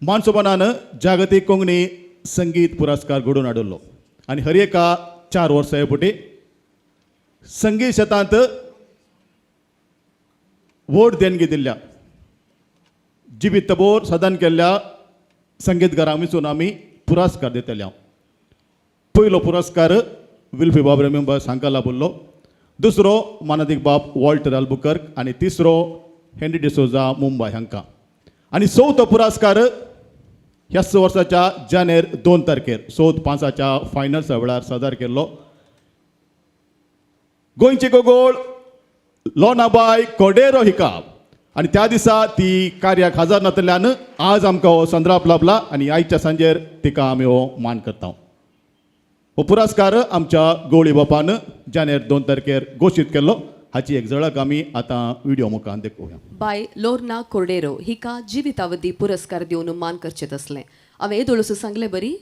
मानसोबानान जागतीक कोंकणी संगीत पुरस्कार घडोवन हाडिल्लो आनी हर एका 4 वर्सां फुटी संगीत शेतांत व्हड देणगी दिल्ल्या, जिवीत भर साधन केल्ल्या संगीतकारांक विचून आमी पुरस्कार दितले. पयलो पुरस्कार विल्फी बाब रेमेंबस हांकां लाभिल्लो, दुसरो मानादीक बाब वॉल्टर अल्बुकर्क आनी तिसरो हेनरी डिसोजा, मुंबय हांकां आनी चवथो पुरस्कार ह्याच वर्साच्या जानेर 2 तारखेर चवथ पांचाच्या फायनल्सा वेळार सादर केल्लो गोंयची कोगोळ लोनाबाय कोडेरो हिका. आनी त्या दिसा ती कार्याक हजर नातल्यान आज आमकां हो संद्राप लाभला आनी आयच्या सांजेर तिका आमी हो मान करता. हो पुरस्कार आमच्या गोळी बापान जानेर 2 तारखेर घोशीत केल्लो. हाची एक झळक आमी आतां व्हिडिओ मुखार देखोवया. बाय लोर्ना कोर्डेरो हिका जिवितावधी पुरस्कार दिवन मान करचें तसलें हांवें येदोळूस सांगलें बरी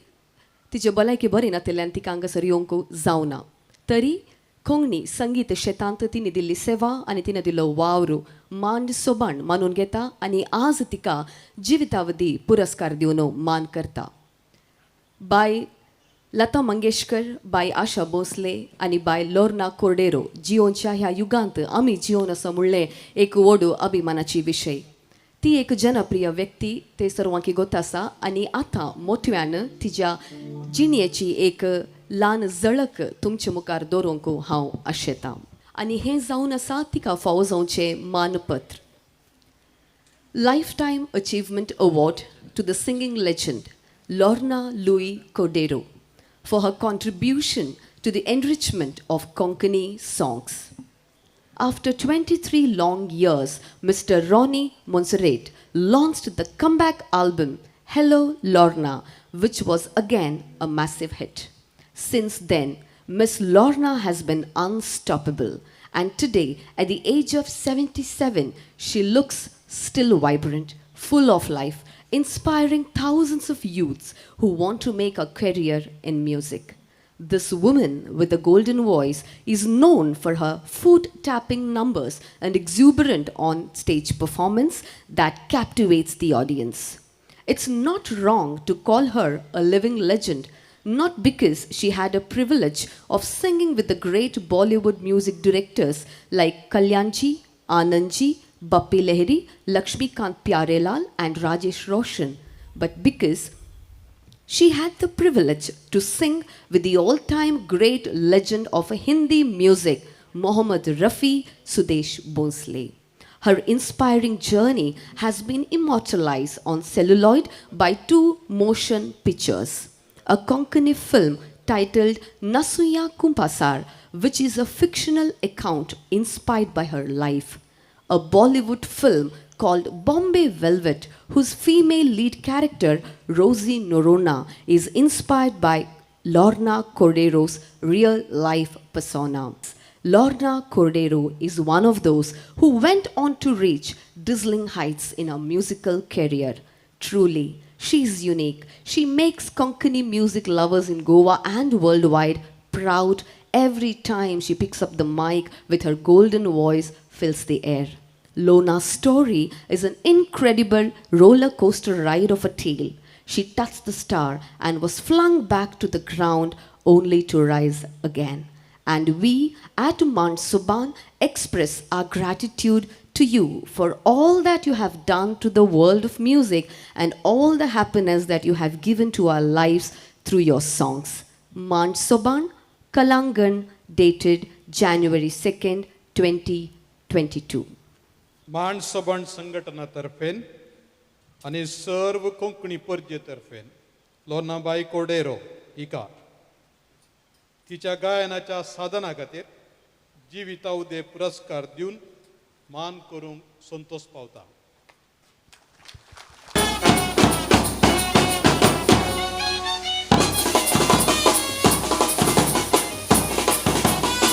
तिचे भलायकी बरी नातिल्ल्यान तिका हांगासर येवंक जावना, तरी कोंकणी संगीत शेतांत तिणे दिल्ली सेवा आनी तिणें दिल्लो वावर मांड सोबाण मानून घेता आनी आज तिका जिवितावधी पुरस्कार दिवन मान करता. बाय लता मंगेशकर, बाय आशा भोसले आनी बाय लोर्ना कोर्डेरो जियोनच्या ह्या युगांत आमी जियोन आसा म्हणलें एक व्हड अभिमानाची विशय. ती एक जनप्रिय व्यक्ती ते सर्वांकी गोत आसा आनी आतां मोठव्यान तिज्या जिणेची एक ल्हान झळक तुमचे मुखार दवरूंक हांव आशेतां आनी हें जावन आसा तिका फावो जावचें मानपत्र. Lifetime Achievement Award to the singing legend Lorna Louis Cordero for her contribution to the enrichment of Konkani songs. After 23 long years, Mr. Ronnie Monserrate launched the comeback album Hello Lorna, which was again a massive hit. Since then, Miss Lorna has been unstoppable, and today, at the age of 77, she looks still vibrant, full of life, inspiring thousands of youths who want to make a career in music. This woman with the golden voice is known for her foot tapping numbers and exuberant on stage performance that captivates the audience. It's not wrong to call her a living legend, not because she had a privilege of singing with the great Bollywood music directors like Kalyanji, Anandji, Bappi Lahiri, Lakshmikant Pyarelal, and Rajesh Roshan, but because she had the privilege to sing with the all time great legend of Hindi music, Mohammad Rafi Sudesh Bhonsle. Her inspiring journey has been immortalized on celluloid by two motion pictures: a Konkani film titled Nasuya Kumpasar, which is a fictional account inspired by her life, a Bollywood film called Bombay Velvet, whose female lead character, Rosie Norona, is inspired by Lorna Cordero's real life persona. Lorna Cordero is one of those who went on to reach dazzling heights in her musical career. Truly, she is unique. She makes Konkani music lovers in Goa and worldwide proud every time she picks up the mic with her golden voice fills the air. Lona's story is an incredible roller coaster ride of a tale. She touched the star and was flung back to the ground, only to rise again. And we at Mount Suban express our gratitude to you for all that you have done to the world of music and all the happiness that you have given to our lives through your songs. Mount Soban, Kalangan, dated January 2nd, 2022. मांड सोबण संघटनातर्फेन आनी सर्व कोंकणी परजेतर्फेन लोर्नाबाई कोडेरो हिका तिच्या गायनाच्या साधना खातीर जिविता उदे पुरस्कार दिवन मान करूंक संतोश पावता.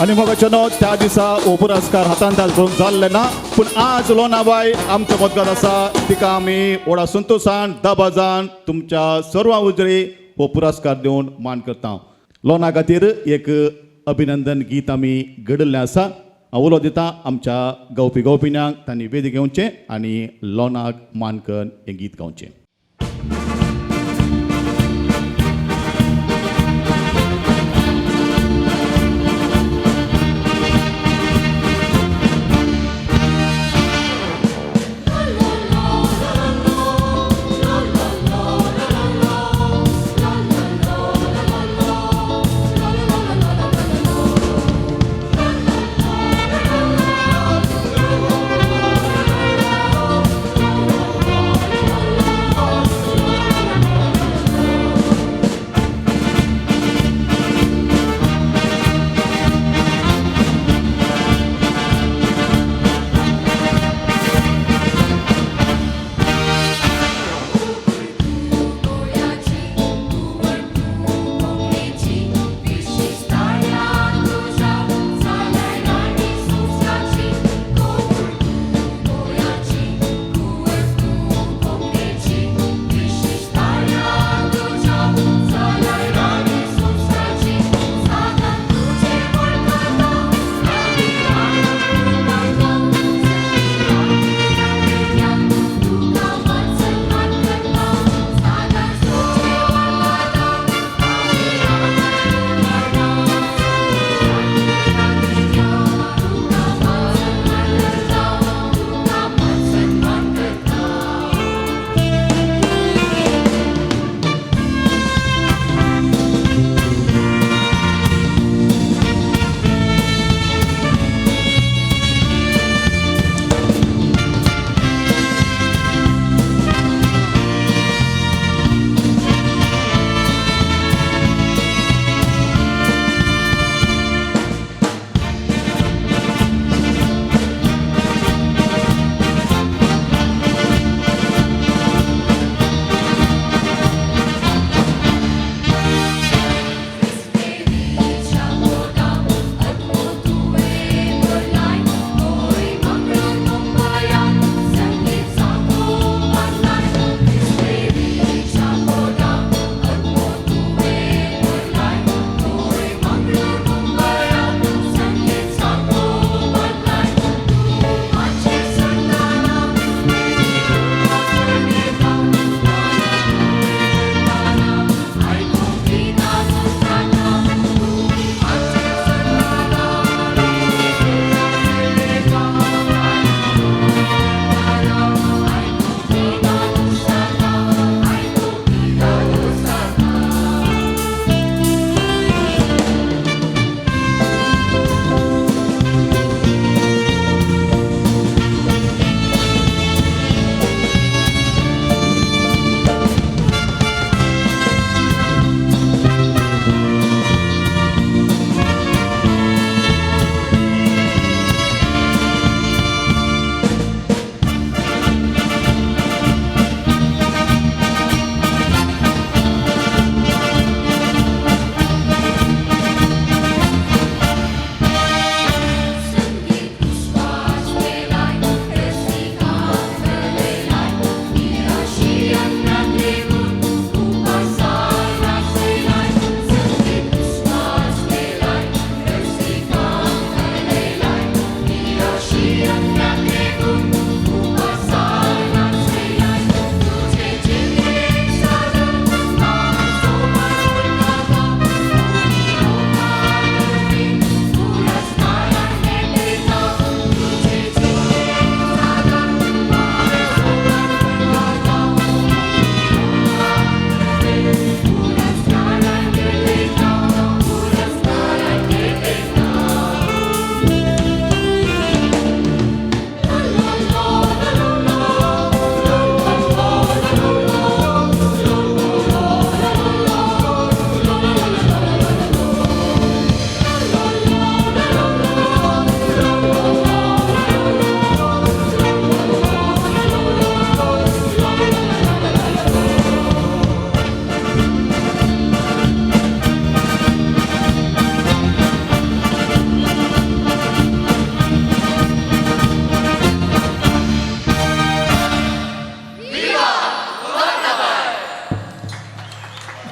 आनी मोगाचेनो, त्या दिसा हो पुरस्कार हातांत करूंक जाल्ले ना, पूण आज लोनाबाय आमच्या मदगात आसा. तिका आमी व्हडा संतोशान दबाजान तुमच्या सर्वां उजरी हो पुरस्कार दिवन मान करता. लोना खातीर एक अभिनंदन गीत आमी घडयल्लें आसा. हांव उलो दिता आमच्या गावपी गावपिण्यांक, तांणी वेदी घेवचें आनी लोनाक मान करून हें गीत गावचें.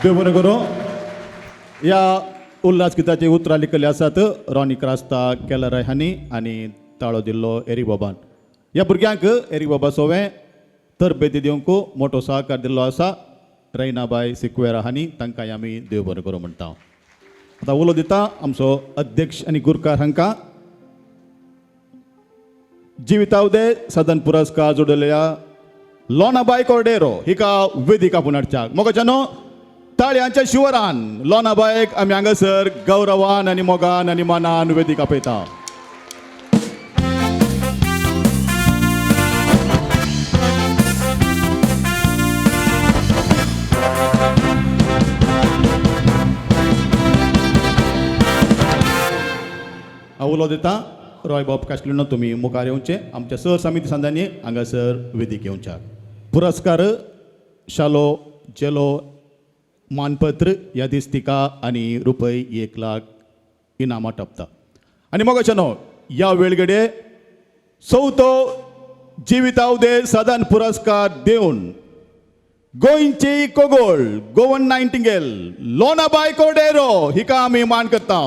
देव बरें करूं. ह्या उल्हास गिताची उतरां लिखिल्लीं आसात रॉनी क्रास्ता केलराय हांणी आनी ताळो दिल्लो एरी बाबान. ह्या भुरग्यांक एरी बाबा सोवें तरबेती दिवंक मोटो सहकार दिल्लो आसा रैनाबाय सिक्वेरा हांणी, तांकांय आमी देव बरें करूं म्हणटा. आतां उलो दिता आमचो अध्यक्ष आनी गुरकार हांकां जिवितावदे सदन पुरस्कार जोडलेल्या लोनाबाय कोर्डेरो हिका वेदिका पुनर्च्याक मोगाच्यानो ताळयांच्या शिवरान लोनाबायक आमी हांगासर गौरवान आनी मोगान आनी मानान वेदिका पळयता. हांव उलो दिता रॉय बाब कास्टलिनो, तुमी मुखार येवचे आमच्या सर समिती संदांनी हांगासर वेदीक येवच्याक. पुरस्कार शालो जेलो मानपत्र ह्या दिस्तिका आनी रुपय 1 लाख इनामां टपता. आनी मोगाच्यानो ह्या वेळगडे चवथो जिवितावदे सदन पुरस्कार दिवन गोंयची कोगोळ गोवन नायटिंगेल लोनाबाय कोडेरो हिका आमी मान करता.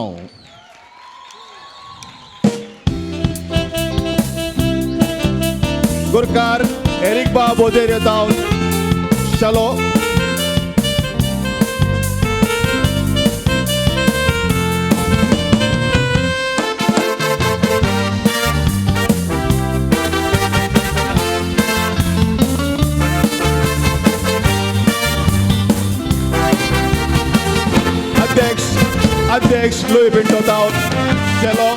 गुरकार एरिक बाब ओदेर जावन शालो अध्यक्ष अध्यक्ष लुई पिंटो जावन चलो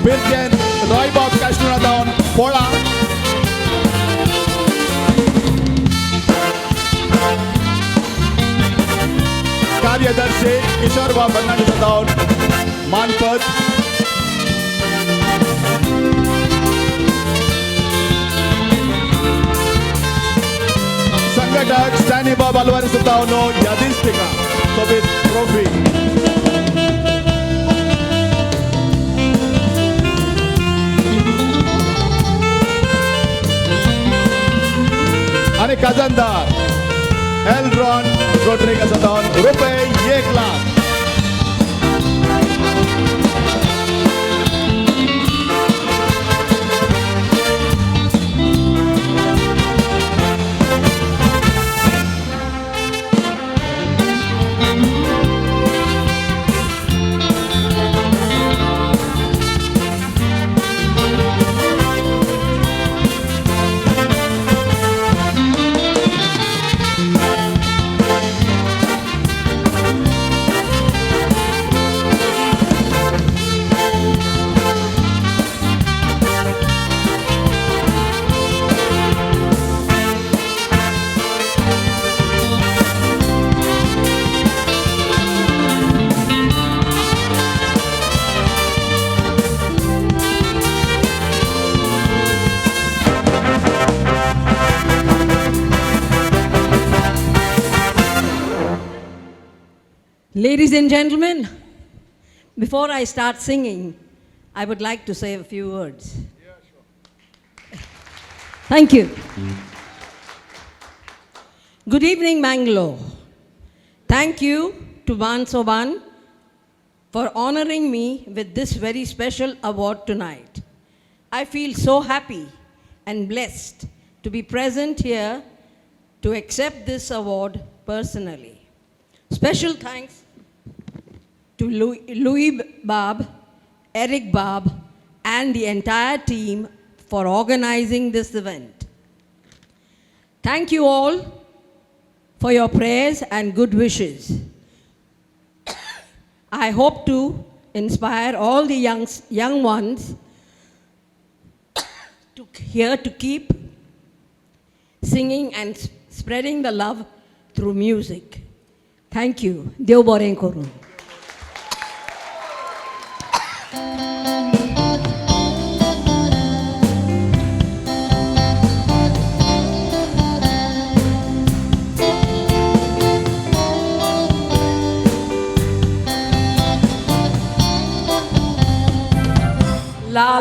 पिरजेन रॉय बाब काश्मीरा जावन पोळा कार्यदर्शी किशोर बाब फर्नांडीस जावन मानपत संघटक स्टॅनी बाब अल्वारीस जावन यादिस्तिका सोबीत ट्रॉफी. आणि खजानदार एलरॉन रोड्रिगस जावन रुपये 1 lakh. Ladies and gentlemen, before I start singing, I would like to say a few words. Yeah, sure. Thank you. Good evening, Mangalore. Thank you to Maan Soban for honoring me with this very special award tonight. I feel so happy and blessed to be present here to accept this award personally. Special thanks to Louis Bab, Eric Bab, and the entire team for organizing this event. Thank you all for your prayers and good wishes. I hope to inspire all the young ones to here to keep singing and spreading the love through music. Thank you. Dev boren koru.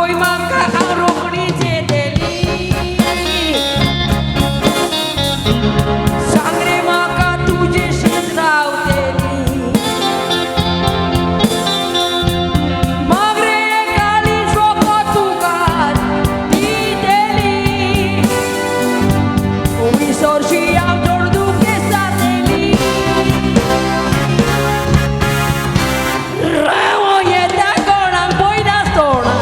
आपय म्हाका हांव रोखडीच येतली. सांग रे म्हाका तुजेशीच रावतली. मागरे काली सोको तुका दितली. विसरशी हांव चड दुखेस्त जातली. राव येता कोणाक पळयनासतना.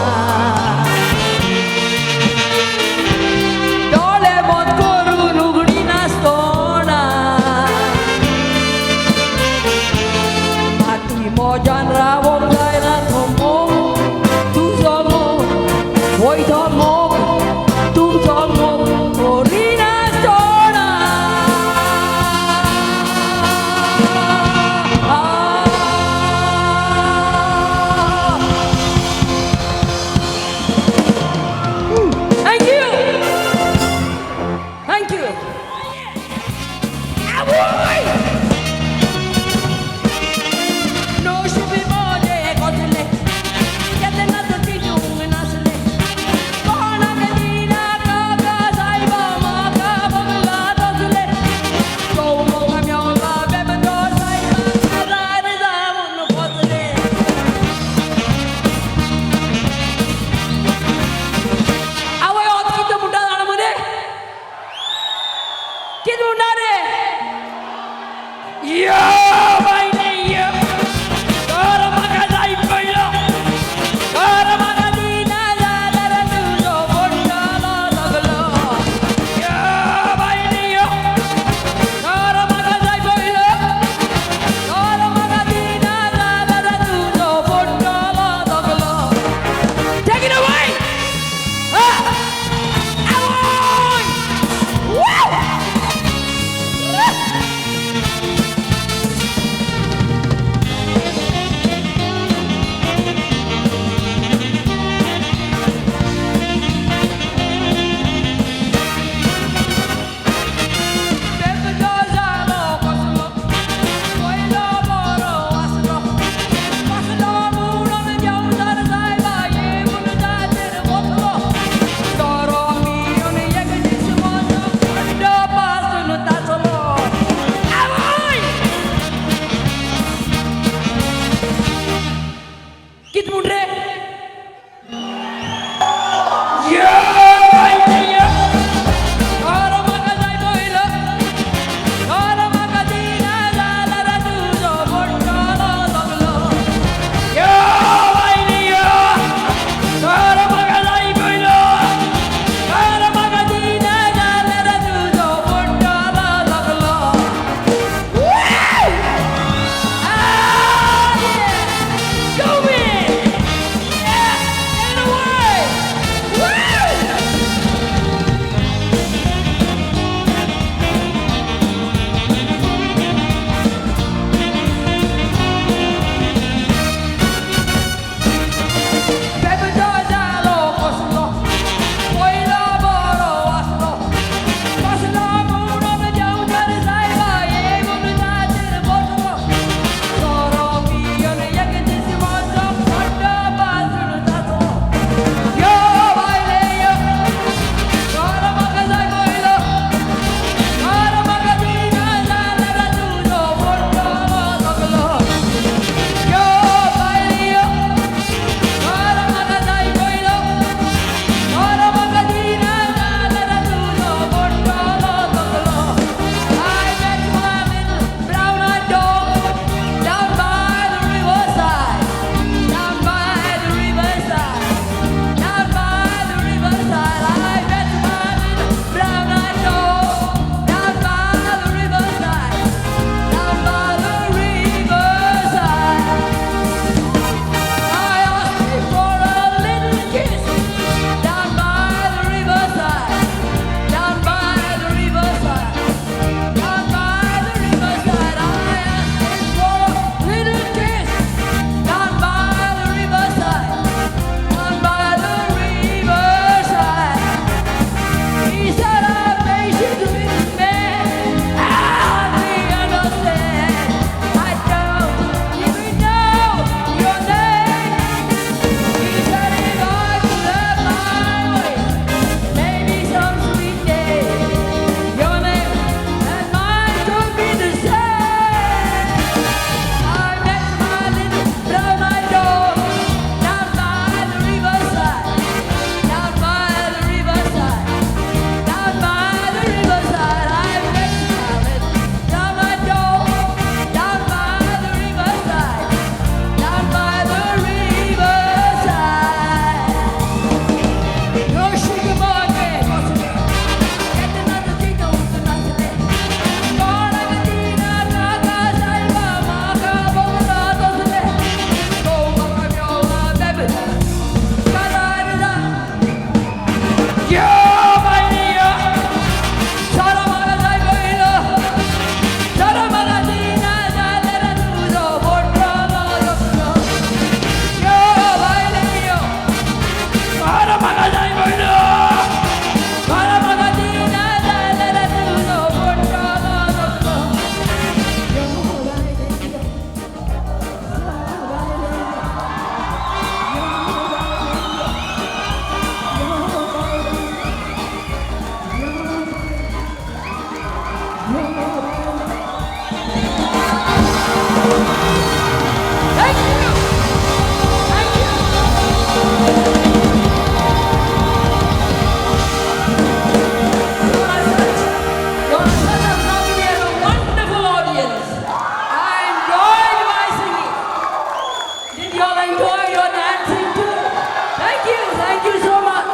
Thank you so much.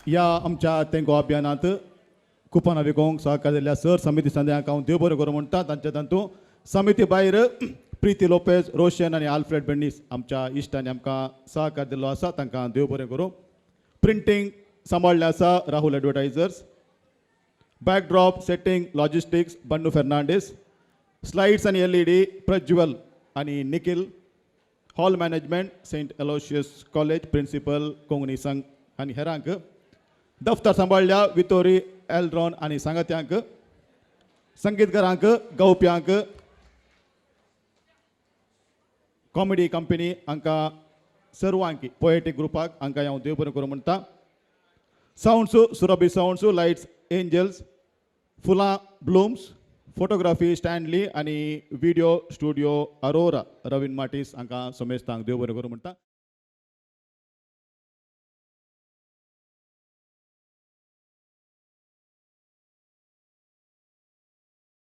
ह्या आमच्या तेंको अभियानात कुपनां विकोंक सहकार दिल्ल्या सर समिती संध्यांक हांव देव बरें करूं म्हणटा. तांच्या तातूंत समिती भायर प्रिती लोपेज, रोशन आनी आल्फ्रेड बेंडीस आमच्या इश्टांनी आमकां सहकार दिल्लो आसा, तांकां देव बरें करूं. प्रिंटींग सांबाळ्ळें आसा Rahul advertisers, backdrop setting logistics Bannu Fernandes, slides आनी एलईडी प्रज्वल आनी Nikhil, hall management Saint Aloysius college principal Konkani संघ आनी हेरांक, दफ्तर सांबाळ्ळ्या वितोरी एलड्रॉन आनी सांगात्यांक, संगीतकारांक, गावप्यांक, कॉमेडी कंपनी हांकां सर्वांकी, पोएटीक ग्रुपाक हांकां हांव देव बरें करूं म्हणटा. सावंड्स सुरभी सावंड्स, लायट्स एंजल्स, फुलां ब्लूम्स, फोटोग्राफी स्टॅनली आनी व्हिडिओ स्टुडिओ अरोरा रवीन माटीस हांकां समेस्तांक देव बरें करूं म्हणटा.